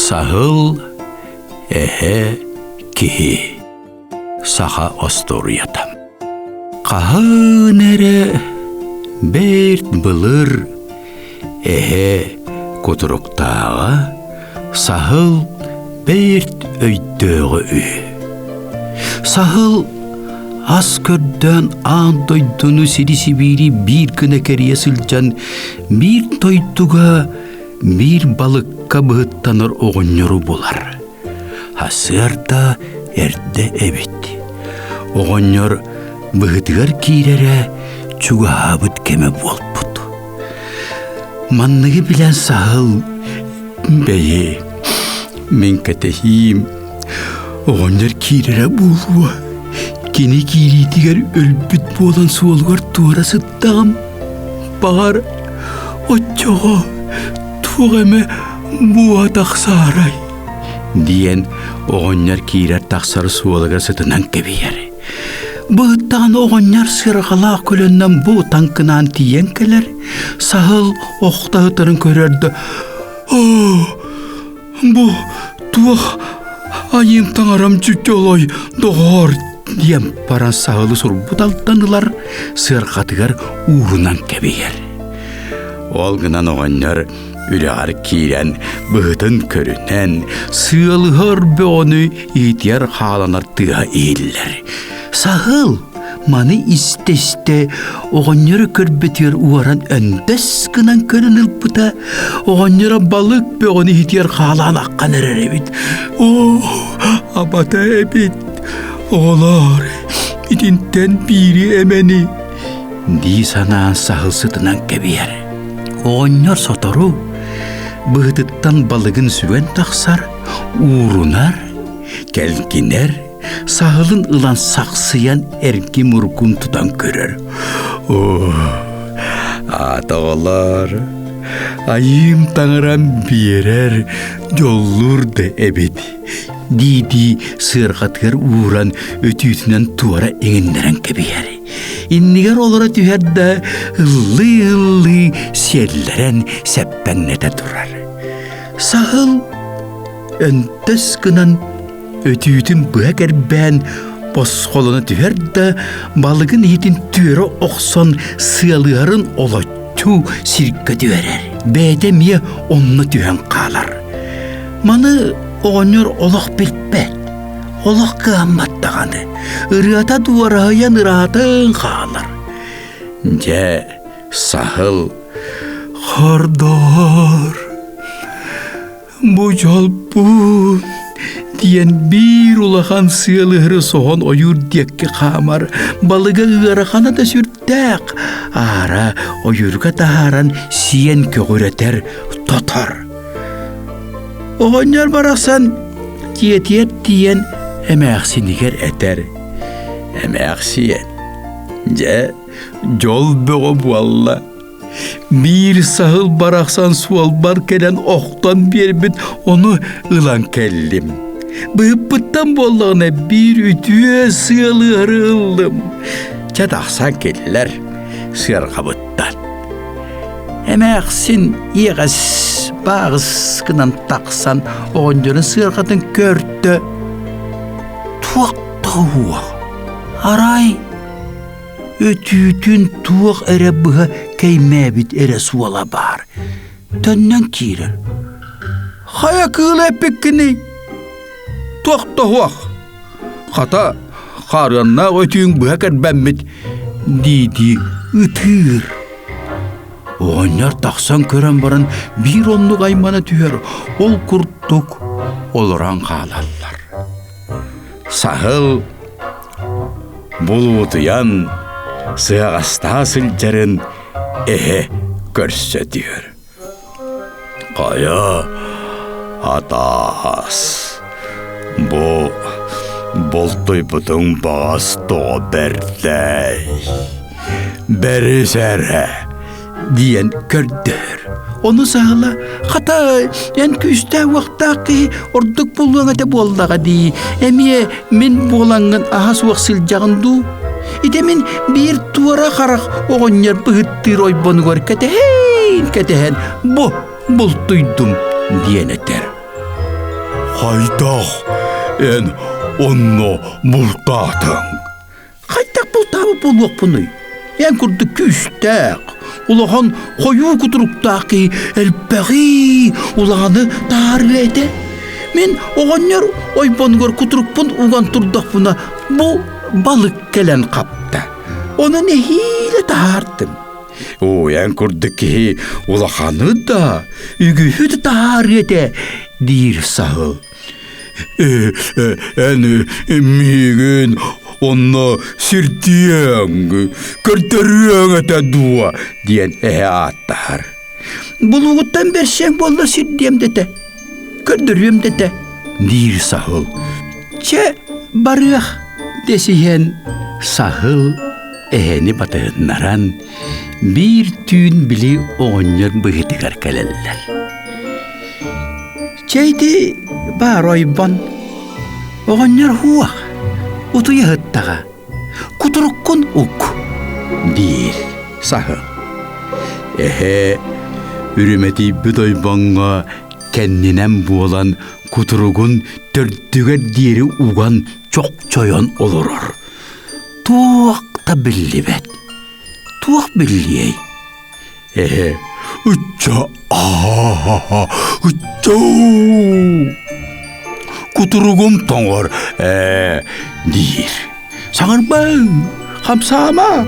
Саһыл, эһэ, киһи. Саха остуоруйата. Хаһан эрэ бэрт былыр эһэ кутуруктааҕа, саһыл бэрт өйдөөҕө үһү. Саһыл ас көрдөөн аан дойдуну сири-сибиири биир гына кэрийэ сылдьан биир дойдуга биир балыкка быһыттанар оҕонньору булар. Сарсыарда эрдэ эбит. Оҕонньор быһытыгар киирэрэ чугаһаабыт кэмэ буолбут. Манныгы билэн саһыл бэйи мин кэтэһиим оҕонньор киирэрэ буолуо. Кини киириитигэр өлбүт буолан суолугар туора сыттаҕым. Баҕар, оччоҕо туох эмэ буоа тахсаарай диэн оҕонньор киирэр-тахсар суолугар сытынан кэбиһэр. Быһыттаҕын оҕонньор сыарҕалаах көлөннөн бу таҥкынаан тиийэн кэлэр, саһыл охтоһутарын көрөр да «Оо, бу туох айыым таҥарам дьолой доҕоор!» диэн баран саһылы сурбут алтан ылар, сыарҕатыгар уурунан кэбиһэр. Ол гынан оҕонньор Үрэҕэр киирэн, быһытын көрүнэн, сыалыһар бөҕөнү иитиэр хааланар тыаһа иһиллэр. Саһыл маны истэ-истэ оҕонньору көрбүтүгэр уоран өндөс гынан көрөн ылбыта, оҕонньоро балык бөҕөнү иһитиэр хаалаан аххан эрэр эбит. Оо, абата эбит, оҕолоор, итинтэн биири эмэни дии санаан саһыл сытынан кэбиһэр. Оҕонньор сотору быһытыттан балыгын сүгэн тахсар, уурунар, кэлгинэр, саһылын ылан сахсыйан эргим-ургум тутан көрөр. Оо, аата оҕолоор, айыым таҥарам биэрэр, дьоллуур да эбит дии-дии сыарҕатыгар ууран өтүүтүнэн туора иҥиннэрэн кэбиһэр. Иннигэр олоро түһэр да ыллыы-ыллыы сиэллэрэн сэппэҥнэтэ турар. Саһыл өндөс гынан өтүүтүн быһа кэрбээн босхолоно түһэр да балыгын иһитин түөрэ охсон сыалыһарын олоччу сиргэ түһэрэр. Бэйэтэ эмиэ онно түһэн хаалар. Маны оҕонньор олох билбэт. Олох кыаммат даҕаны, ырыата дуораһыйан ыраатан хаалар. Дьэ, саһыл хордоор, бу дьолбун диэн биир улахан сыалыһары соһон ойуур диэкки хаамар, балыга ыарахана да сүрдээх, аара ойуурга таһааран сиэн көҕүрэтэр, тотор. Оҕонньор барахсан дьиэтигэр тиийэн эмээхсинигэр этэр: «Эмээхсиэн, дьэ, дьол бөҕө буолла. Биир саһыл барахсан суолбар кэлэн охтон биэрбит, ону ылан кэллим. Быһыппыттан буоллаҕына биир үтүө сыалыары ыллым. Чэ тахсан кэллэр сыарҕабыттан. Эмээхсин иэҕэс бааҕыс гынан тахсан оҕонньорун сыарҕатын көрдө. Туох да уох. Арай өтүүтүн туох эрэ быһа кэймээбит эрэ суола баар. Төннөн киирэр. Хайа кыыл эппиккиний? Туох да уох. Хата, хаарыаннаах өтүүҥ быһа кэрбэммит дии-дии ытыыр. Оҕонньор тахсан көрөн баран биир оннук аймана түһэр, ол курдук олорон хаалаллар. Саһыл булуутуйан сыаҕастаһа сылдьарын эһэ көрсө түһэр. Хайа, атаас, бу бултуйбутуҥ баҕас тоҕо бэрдэй, бэрис эрэ диэн көрдөһөр. Ону саһыла, хата, эн күүстээх-уохтаах киһи ордук булуоҥ этэ буоллаҕа дии, эмиэ мин буолаҥҥын аһа суох сылдьаҕын дуу? Ити мин биир туора харах оҕонньор быһыттыыр ойбонугар кэтэһэн кэтэһэн бу бултуйдум диэн этэр. Хайдах эн онно бултаатыҥ? Хайдах бултаабыт буолуохпунуй? Эн курдук күүстээх, улахан хойуу кутуруктаах киһи элбэҕи, улаҕаны таарыа этэ. Мин оҕонньор ойбонугар кутурукпун уган турдахпына, бу балык кэлэн хапта. Ону нэһиилэ таһаардым. Оо, эн курдук киһи улаханы да, үгүһү да таһаарыа этэ, диир саһыл. Эн миигин онно сирдиэҥ, көрдөрүөҥ этэ дуо диэн эһэ ааттаһар. Булуугуттан бэрсиэҥ буолла сирдиэм дэтэ, көрдөрүөм дэтэ, диир саһыл. Чэ, барыах дэсиһэн саһыл эһэни батыһыннаран биир түүн били оҕонньор быһыытыгар кэлэллэр. Чэ ити баар ойбон. Оҕонньор һуох, утуйа сыттаҕа. Кутуруккун ук, диир саһыл. Эһэ үрүмэтийбит ойбоҥҥо кэннинэн буолан кутуругун төрдүгэр диэри уган чохчойон олорор. Туох да биллибэт. Туох биллиэй? Эһэ, ычча, аа, ыччуу! Кутуругум тоҥор, ээ, диир. Саҥарбаҥ, хамсаама.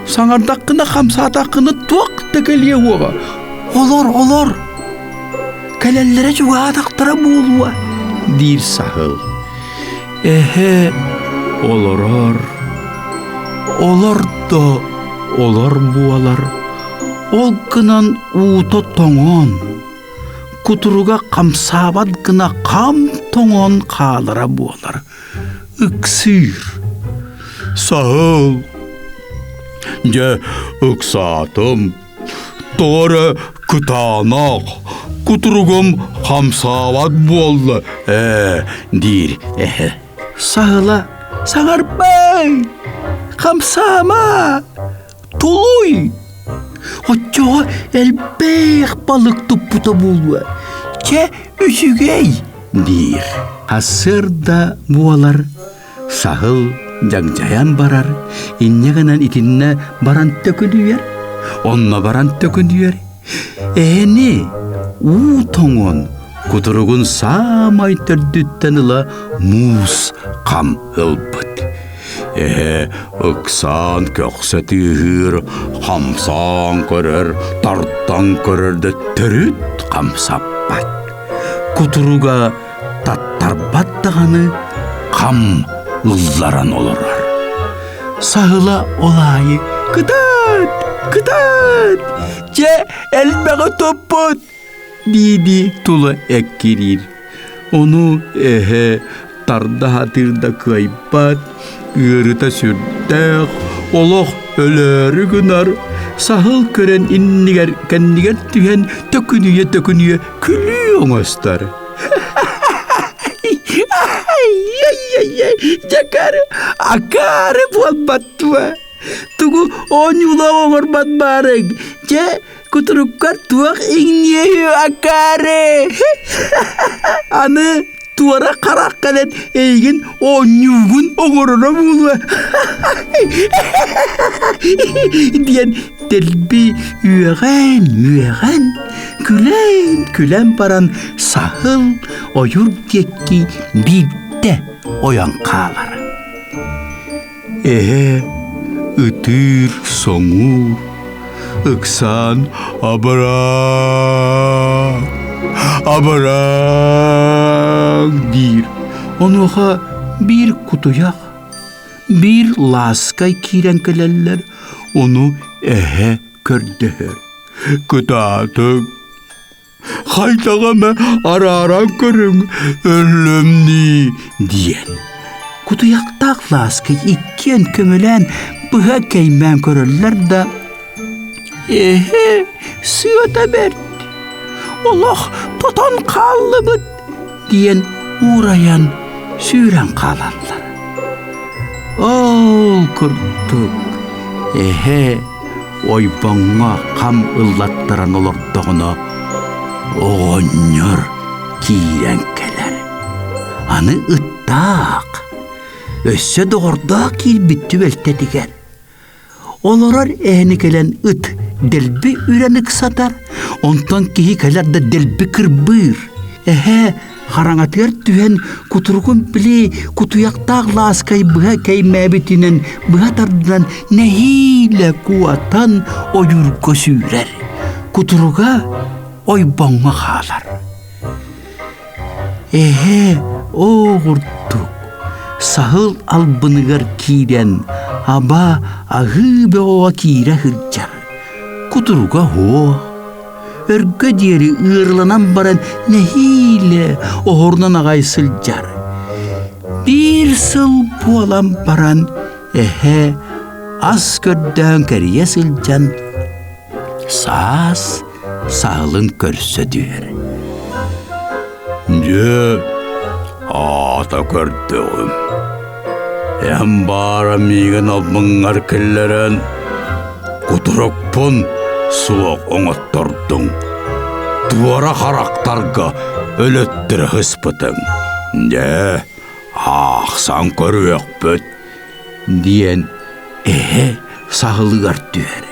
Саҥардаххына, хамсаатаххына туох да кэлиэ уоҕа. Олор, олор. Кэлэллэрэ чугаатахтара буолуо, диир саһыл. Эһэ олорор, олор да олор буолар, ол гынан уута тоҥон, кутуруга хамсаабат гына хам тоҥон хаалара буолар, ыксыыр. Саһыл, дьэ ыксаатым, Тоҕо эрэ кытаанах, кутуругум хамсаабат буолла ээ, диир эһэ. Саһыла саҥарбай, хамсаама, тулуй. Оччоҕо элбэх балык туппута буолуо. Чэ, үчүгэй, диир. Сарсыарда буолар Саһыл дьагдьайан барар, инньэ гынан итиннэ баран төкүнүйэр, онно баран төкүнүйэр. Эһэни уу тоҥон, кутуругун саамай төрдүттэн ыла муус хам ылбыт. Эһэ ыксаан көхсө тыаһыыр, хамсаан көрөр, тардан көрөр да төрүт хамсаппат. Кутуруга таттарбат даҕаны хам ылларан олорор. Саһыла ол аайы «Кытаат! Кытаат! Дьэ, элбэҕи туппут!» дии-дии тула эккириир. Ону эһэ тарда сатыыр да кыайбат, ыарыта сүрдээх, олох өлөөрү гынар, саһыл көрөн иннигэр кэннигэр түһэн төкүнүйэ-төкүнүйэ күлүү оҥостор. Дьакары, акаары буолбат дуо? Тугу оонньуулаах оҥорбот баарыҥ? Дьэ, кутуруккар туох иҥниэһү акаары? Аны туора харах кэлэн эйигин оонньуугун оҥороро буолуо диэн дэлби үөҕэн үөҕэн күлэн күлэн баран саһыл ойуур диэки биирдэ ойон хаалар Эһэ ытыыр соҥуур, ыксаан абыраа, абыраа диир. Онуоха биир кутуйах, биир лааскай киирэн кэлэллэр, ону эһэ көрдөһөр. Кытаатыҥ, Хайдах эмэ арааран көрүҥ, өллөм дии диэн. Кутуйахтаах лааска иккиэн көмөлөөн быһа кэймээн көрөллөр да, эһэ сыата бэрт, олох тотон хааллыбыт диэн уурайан сүүрэн хаалаллар. Ол курдук эһэ ойбоҥҥо хам ыллаттаран олордоҕуна оҕонньор киирэн кэлэр. Аны ыттаах, өссө доҕордоох киирбит түбэлтэтигэр Олорор эһэни кэлэн ыт дэлби үрэн ыксатар, онтон киһи кэлэр да дэлби кырбыыр. Эһэ хараҥатыгар түһэн кутуругун били кутуйахтаах лааскай быһа кэймээбитинэн быһа тардынан нэһиилэ куотан ойуурга сүүрэр. Кутуруга ойбоҥҥо хаалар. Эһэ оҕурдук саһыл албыныгар киирэн аба аһыы бөҕөҕө киирэ сылдьар. Кутуруга суох. Өргө диэри ыарыланан баран нэһиилэ оһорунан аҕай сылдьар. Биир сыл буолан баран эһэ ас көрдөөн кэрийэ сылдьан саас саһылын көрсө түһэр. Дьэ, аата көрдөҕүм. Эн баара миигин албыҥҥар киллэрэн, кутурукпун суох оҥоттордуҥ. Туора харахтарга өлөттөрө сыспытыҥ. Дьэ, аахсан көрүөхпүт диэн эһэ саһылыгар түһэр.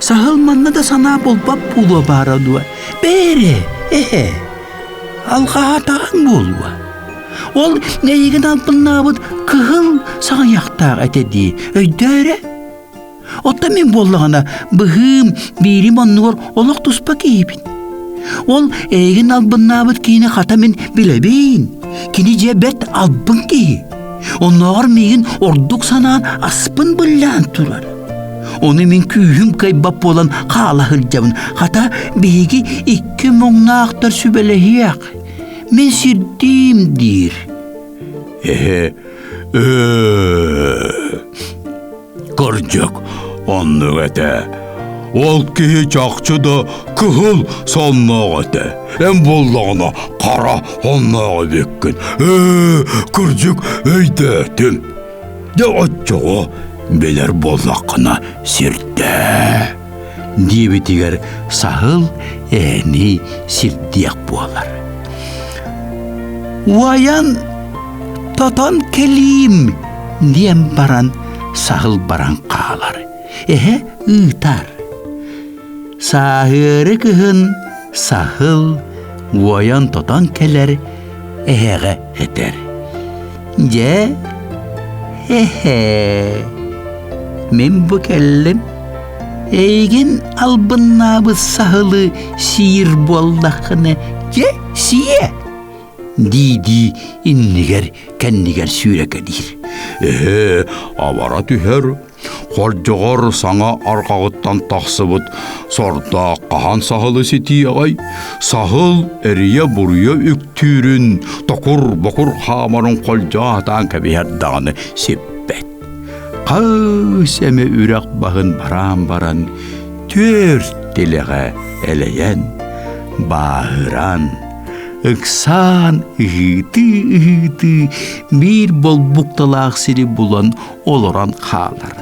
Саһыл манна да санаа буолбат буолуо баара дуо? Бээрэ, эһэ, алҕаһаатаҕыҥ буолуо. Ол эйигин албыннаабыт кыһыл саҕыйахтаах этэ дии, өйдөө эрэ. Оттон мин буоллаҕына быһыым биирим оннугар олох туспа киһибин. Ол эйигин албыннаабыт киһини хата мин билэбин. Кини дьэ бэрт албын киһи. Оннооҕор миигин ордук санаан аспын быллаан турар. Ону мин күүһүм кыайбат буолан хаала сылдьабын. Хата биһиги икки муҥнаахтар сүбэлэһиэх. Мин сирдиим диир. Эһэ, ээ Кырдьык, оннук этэ. Ол киһи чахчы да кыһыл сонноох этэ. Эн буоллаҕына хара онноох эбиккин. Ээ, кырдьык өйдөөтүм. Дьэ оччоҕо билэр буоллаххына сирдээ. Диэбитигэр саһыл эһэни сирдиэх буолар. Уайан тотон кэлиим диэн баран саһыл баран хаалар. Эһэ ыытар. Сааһыары кыһын саһыл уойан тотон кэлэр эһэҕэ этэр. Дьэ, эһээ, мин бу кэллим. Эйигин албыннаабыт саһылы сиир буоллаххына, дьэ, сиэ! дии-дии иннигэр кэннигэр сүүрэкэлиир. Эһээ, абара түһэр, Хордьоҕор саҥа арҕаҕыттан тахсыбыт сордоох хаһан саһылы ситиэҕэй? Саһыл эрийэ-буруйа үктүүрүн, токур-бокур хаамарын холдьоотаан кэбиһэр даҕаны сиппэт. Хас эмэ үрэх баһын бараан баран, түөрт тилэҕэ элэйэн, бааһыран, ыксаан ыһыытыы-ыһыытыы биир болбукталаах сири булан олорон хаалар.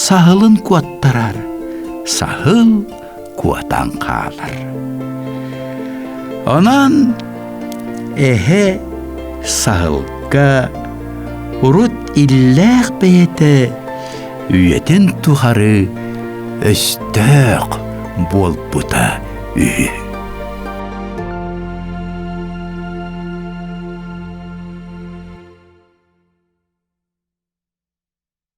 Саһылын куоттарар, саһыл куотан хаалар. Онон эһэ саһылга урут иллээх бэйэтэ үйэтин тухары өстөөх буолбута үһү.